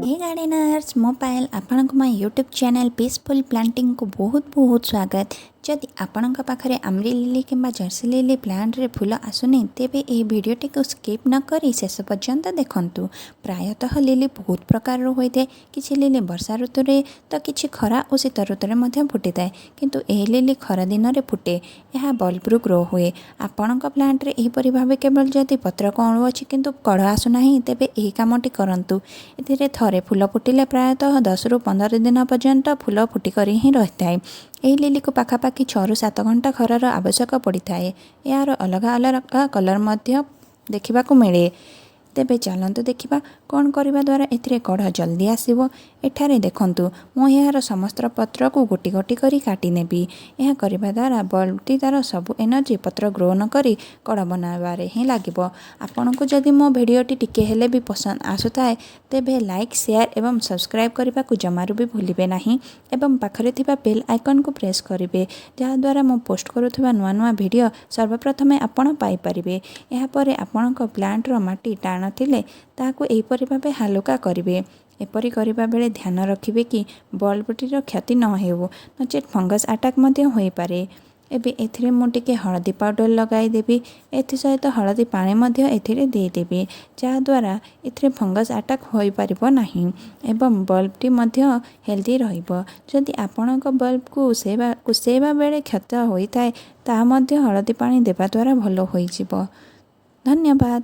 ହେ gardeners, ମୁଁ ପାୟଲ। ଆପଣଙ୍କୁ ମୋ ୟୁଟ୍ୟୁବ୍ ଚ୍ୟାନେଲ୍ ପିସଫୁଲ୍ ପ୍ଲାଣ୍ଟିଂକୁ ବହୁତ ବହୁତ ସ୍ୱାଗତ। ଯଦି ଆପଣଙ୍କ ପାଖରେ ଆମରି ଲିଲି କିମ୍ବା ଜର୍ସି ଲିଲି ପ୍ଲାଣ୍ଟରେ ଫୁଲ ଆସୁନି, ତେବେ ଏହି ଭିଡ଼ିଓଟିକୁ ସ୍କିପ୍ ନ କରି ଶେଷ ପର୍ଯ୍ୟନ୍ତ ଦେଖନ୍ତୁ। ପ୍ରାୟତଃ ଲିଲି ବହୁତ ପ୍ରକାରର ହୋଇଥାଏ। କିଛି ଲିଲି ବର୍ଷା ଋତୁରେ ତ କିଛି ଖରା ଓ ଶୀତ ଋତୁରେ ମଧ୍ୟ ଫୁଟିଥାଏ। କିନ୍ତୁ ଏହି ଲିଲି ଖରା ଦିନରେ ଫୁଟେ। ଏହା ବଲ୍ବରୁ ଗ୍ରୋ ହୁଏ। ଆପଣଙ୍କ ପ୍ଲାଣ୍ଟରେ ଏହିପରି ଭାବେ କେବଳ ଯଦି ପତ୍ର କଅଁଳୁଅଛି କିନ୍ତୁ କଢ଼ ଆସୁନାହିଁ, ତେବେ ଏହି କାମଟି କରନ୍ତୁ। ଏଥିରେ ଥରେ ଫୁଲ ଫୁଟିଲେ ପ୍ରାୟତଃ 10ରୁ 15 ଦିନ ପର୍ଯ୍ୟନ୍ତ ଫୁଲ ଫୁଟିକରି ହିଁ ରହିଥାଏ। ଏହି ଲିଲିକୁ ପାଖାପାଖି 6ରୁ 7 ଘଣ୍ଟା ଖରାର ଆବଶ୍ୟକ ପଡ଼ିଥାଏ। ଏହାର ଅଲଗା ଅଲଗା କଲର୍ ମଧ୍ୟ ଦେଖିବାକୁ ମିଳେ। ତେବେ ଚାଲନ୍ତୁ ଦେଖିବା, କ'ଣ କରିବା ଦ୍ୱାରା ଏଥିରେ କଢ଼ ଜଲ୍ଦି ଆସିବ। ଏଠାରେ ଦେଖନ୍ତୁ, ମୁଁ ଏହାର ସମସ୍ତ ପତ୍ରକୁ ଗୋଟି ଗୋଟି କରି କାଟି ନେବି। ଏହା କରିବା ଦ୍ୱାରା ବଲ୍ବଟି ତା'ର ସବୁ ଏନର୍ଜି ପତ୍ର ଗ୍ରୋ ନ କରି କଢ଼ ବନାଇବାରେ ହିଁ ଲାଗିବ। ଆପଣଙ୍କୁ ଯଦି ମୋ ଭିଡ଼ିଓଟି ଟିକେ ହେଲେ ବି ପସନ୍ଦ ଆସୁଥାଏ, ତେବେ ଲାଇକ୍, ସେୟାର ଏବଂ ସବସ୍କ୍ରାଇବ୍ କରିବାକୁ ଜମାରୁ ବି ଭୁଲିବେ ନାହିଁ ଏବଂ ପାଖରେ ଥିବା ବେଲ୍ ଆଇକନ୍କୁ ପ୍ରେସ୍ କରିବେ, ଯାହାଦ୍ୱାରା ମୁଁ ପୋଷ୍ଟ କରୁଥିବା ନୂଆ ନୂଆ ଭିଡ଼ିଓ ସର୍ବପ୍ରଥମେ ଆପଣ ପାଇପାରିବେ। ଏହାପରେ ଆପଣଙ୍କ ପ୍ଲାଣ୍ଟର ମାଟି ଟାଣ ଥିଲେ ତାହାକୁ ଏହିପରି ଭାବେ ହାଲୁକା କରିବେ। ଏପରି କରିବା ବେଳେ ଧ୍ୟାନ ରଖିବେ କି ବଲ୍ବଟିର କ୍ଷତି ନ ହେଉ, ନଚେତ୍ ଫଙ୍ଗସ୍ ଆଟାକ୍ ମଧ୍ୟ ହୋଇପାରେ। ଏବେ ଏଥିରେ ମୁଁ ଟିକେ ହଳଦୀ ପାଉଡ଼ର ଲଗାଇଦେବି। ଏଥିସହିତ ହଳଦୀ ପାଣି ମଧ୍ୟ ଏଥିରେ ଦେଇଦେବି, ଯାହାଦ୍ୱାରା ଏଥିରେ ଫଙ୍ଗସ୍ ଆଟାକ୍ ହୋଇପାରିବ ନାହିଁ ଏବଂ ବଲ୍ବଟି ମଧ୍ୟ ହେଲ୍ଦି ରହିବ। ଯଦି ଆପଣଙ୍କ ବଲ୍ବକୁ କୁସେଇବା ବେଳେ କ୍ଷତ ହୋଇଥାଏ, ତାହା ମଧ୍ୟ ହଳଦୀ ପାଣି ଦେବା ଦ୍ୱାରା ଭଲ ହୋଇଯିବ। ଧନ୍ୟବାଦ।